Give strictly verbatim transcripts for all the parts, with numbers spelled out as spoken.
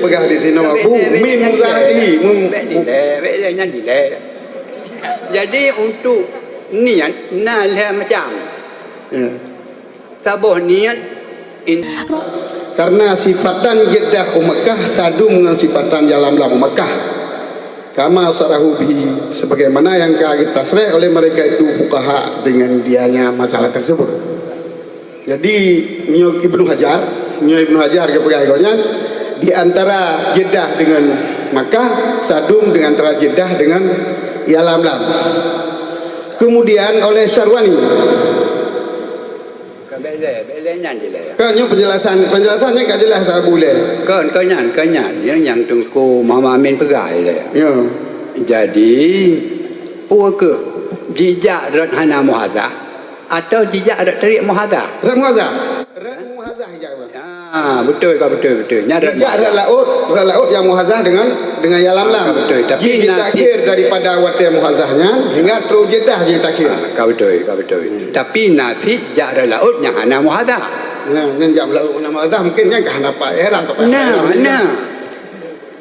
Peugah di sinoe, Bu, min muzahatihi, mum- Bèk dilèe, bèk dilèe, nyan dilèe. Jadi, untuk niat na lhèe macam. Ya. Saboh niat in- Karena sifatan Jeddah u Mekah sadum ngon sifatan Yalamlam u Mekah. Kama sarahu bihi, sebagaimana yang ka ditasrih oleh mereka itu fuqaha dengan dianya masalah tersebut. Jadi, nyoe Ibnu Hajar, nyoe Ibnu Hajar geupeugah lagèe nyan, di antara Jeddah dengan Makkah, sadum dengan antara Jeddah dengan Yalamlam. Kemudian oleh Syarwani. Ka bèk lé, bèk lé nyan dilèe. Kan nyoe penjelasan, penjelasan nyan ka jelas dah bulèe. Kan, kan nyan, kan nyan. Nyang, nyang Teungku Muhammad Amin peugah ilèe. Ya. Jadi, peue keuh jijak rot hana muhadzah? Atau jijak rot tariq muhadzah? Rot muhadzah. Rot muhadzah jijak, Bang. Ah, beutôi ka, beutoi, beutoi. Nyan rot muhadzah. Jijak rot laôt, rot laôt nyang muhadzah dengan, dengan Yalamlam. Ah, ka beutoi. Tapi jih na cit jitakhir daripada watèe muhadzah nyan hingga trôk Jeddah jitakhir. Ah, ka beutoi, ka beutoi. Tapi na cit jak rot laôt nyang hana muhadzah. Nah, nyan jak rot laôt hana muhadzah, mungkin nyan ka hana pat ihram, ka pat ihram. Nah, nah.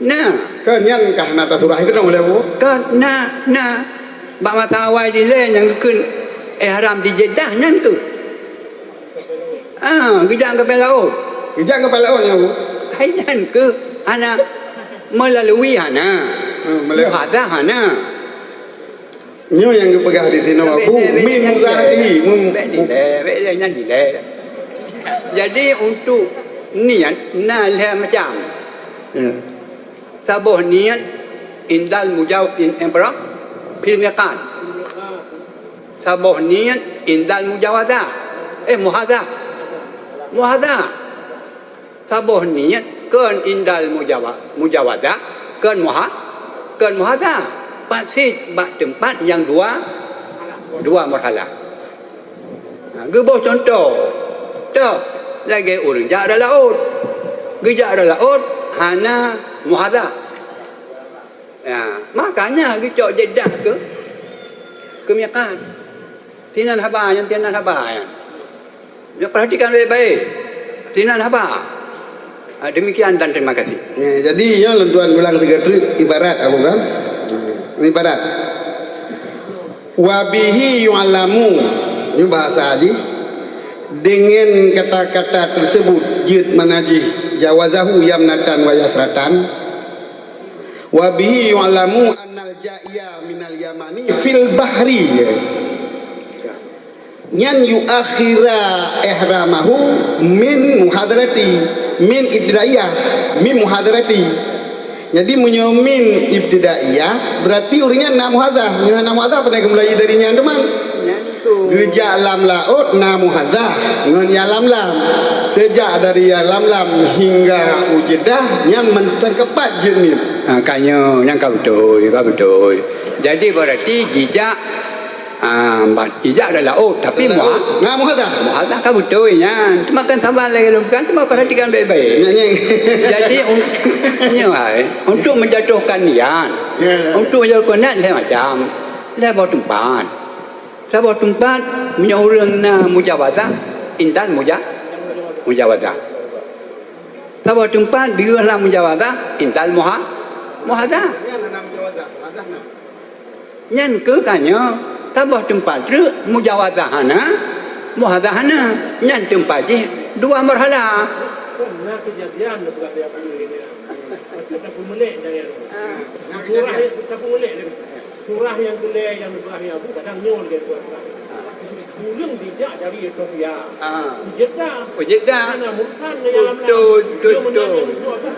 Nah. Kan nyan ka hana tasurah itu dong lé, Bu. Kan, nah, nah. Bak masa awai dilèe nyang geukheun ihram di Jeddah nyan keuh. Ah, geujak keu laôt. Geujak keu laôt nyan, Bu. Hai nyan keuh hana meulalui hana. Hmm, meulalui. Muhadzah hana. Nyoe nyang geupeugah di sinoe, Bu, min muzahatihi, mum- Bèk dilèe, bèk dilèe, nyan dilèe. Jadi, untuk niat na lhèe macam. Ya. Saboh niat indal mujaw-, in-, apa? Fil miqat. Saboh niat indal mujawazah. Eh, muhadzah. Muhadzah. Saboh niat kon indal mujawa-, mujawazah, kon muha-, kon muhadzah. Pat cit bak teumpat nyang dua, dua marhalah. Ha, geuboh cuntoh. Toh, lagèe ureueng jak rot laôt. Geujak rot laôt hana muhadzah. Ya, makanya geucok Jeddah keu, keu miqat. Sinan haba nyan, sinan haba nyan. Ya, perhatikan baik-baik. Sinan haba. Ah, demikian dan terima kasih. Ya, jadi, nyoe lôn tuan ulang sigoe treuk ibarat, Abu, kan? Ibarat. Wa bihi yu'lamu. Nyoe bahasa jih. Dengan kata-kata tersebut, jeuet mana jih, jawazahu yamnatan wa yasratan. Wa bihi yu'lamu annal ja'iya minal yamani fil bahri. Nyan yuakhira ihramahu min muhadarati, min ibtidaiyah, min muhadarati. Jadi, meunyoe min ibtidaiyah, berarti ureueng nyan na muhadzah. Meunyoe na muhadzah, pane geumulai dari nyan teuma. Nyan tu. Geujak lam laôt na muhadzah ngon Yalamlam. Seujak dari Yalamlam hingga u Jeddah, nyan mantong keupat jeuet niat. Ha, ka nyoe, nyan ka beutôi, ka beutôi. Jadi, berarti jijak Ah, ban ijak rot laôt, tapi muha-, na muhadzah. Muhadzah ka beutôi nyan. Cuma kan saban lagèe lôn peugah, cuma perhatikan baik-baik. Nyan, nyan. Jadi, un-, nyoe hai, untuk menjatuhkan niat. Ya, ya. Untuk menjatuhkan niat lhèe macam. Lhèe boh teumpat. Saboh teumpat, meunyoe ureueng na mujawazah, intal muja-, mujawazah. Saboh teumpat, beulah mujawazah, intal muha-, muhadzah. Nyan keuh tanyoe, saboh teumpat treuk mujawazah hana, muhadzah hana. Nyan teumpat jih dua marhalah. Pernah kejadian beberapa hari ini. Kita pun melek dari anu. Surah, kita pun melek dari surah nyang keulhèe nyang neupeugah Abu kadang nyoe lagèe surah. Ureueng dijak dari Ethiopia. Ah. Jeddah. Oh, Jeddah. Mana Mursan yang betul, betul, betul.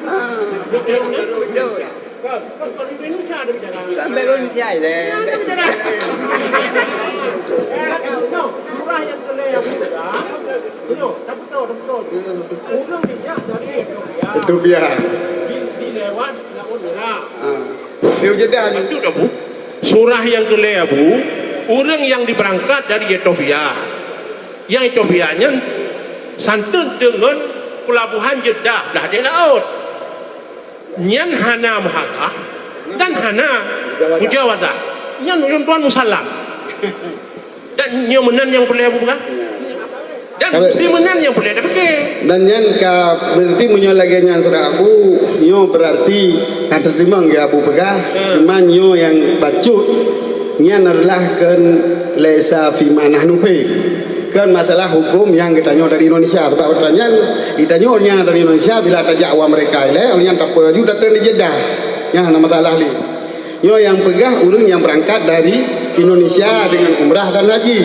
Ah. Betul, betul. Kan, kan, kan Indonesia ada bicara. Kan baru Indonesia ada. Ada bicara. No, surah nyang keulhèe Abu Hurairah. No, tapi tahu, tapi tahu. Ureueng dijak dari Ethiopia. Ethiopia. Di, di lewat Laut Merah. Ah. Di Jeddah. Lanjut, Abu. Surah nyang keulhèe, Abu, ureueng nyang dibeurangkat dari Ethiopia. Nyang Ethiopia nyan santeut deungon peulabohan Jeddah blah di laôt. Nyan hana muhadzah dan hana mujawazah. Nyan ulôn tuan musallam. Dan nyoe meunan nyang peureulèe Abu peugah. Dan fungsi meunan nyang peureulèe tapike. Dan nyan ka berarti meunyoe lagèe nyan, Saudara Abu, nyoe berarti ka teurimong ya Abu peugah, hmm, iman nyoe nyang bacut nyan adalah kön laisa fima nahnu fi. Kön masalah hukum nyang geutanyoe dari Indonesia. Sebab geutanyoe, geutanyoe nyang dari Indonesia bila tajak u Amerika ilèe, nyan tapeue laju datang di Jeddah. Nyan hana masalah lé. Nyoe nyang peugah ureueng nyang beurangkat dari Indonesia dengan umrah dan haji.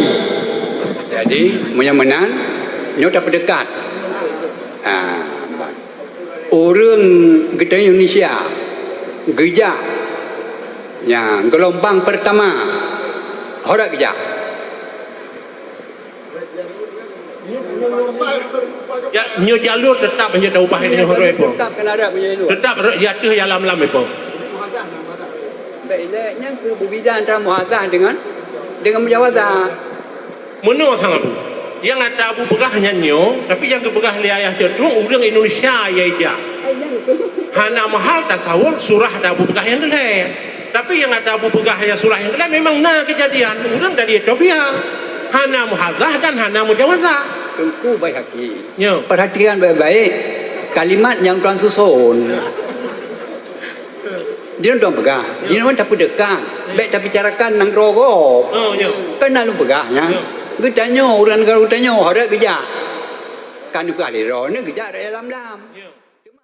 Jadi, meunyoe meunan, nyoe tapeudeukat. Ha, ureueng geutanyoe Indonesia geujak, nyan geulumbang peurtama, hana geujak. Ya, nyoe jalur tetap hana taubah, nyoe hana ipo. Tetap kena ada punya jalur. Tetap ro-, ya teuh ya lam-lam ipo. Baik, le, nyan keu beubida antara muhazah dengan, dengan mujawazah. Meunoe sang Abu. Nyang ata Abu peugah nyan nyoe, tapi nyang geupeugah lé ayah cot tu ureueng Indonesia ya ija. Hana meuhal tasawur surah ata Abu peugah nyang lhèe. Tapi nyang ata Abu peugah ya surah nyang lhèe memang na keujadian ureueng dari Ethiopia. Hana muhazah dan hana mujawazah. Teungku Baihaqi. Nyo. Perhatikan baik-baik kalimat nyang tuan susun. Di lôn tuan peugah, di lôn tapeudeukat, bèk tabicarakan nyang keurok-keurok. Oh, ya. Kan na lôn peugah nyan. Ya. Geutanyoe, ureueng negara geutanyoe, harôh geujak. Kan neupeugah lé droeneuh geujak raya lam-lam. Ya.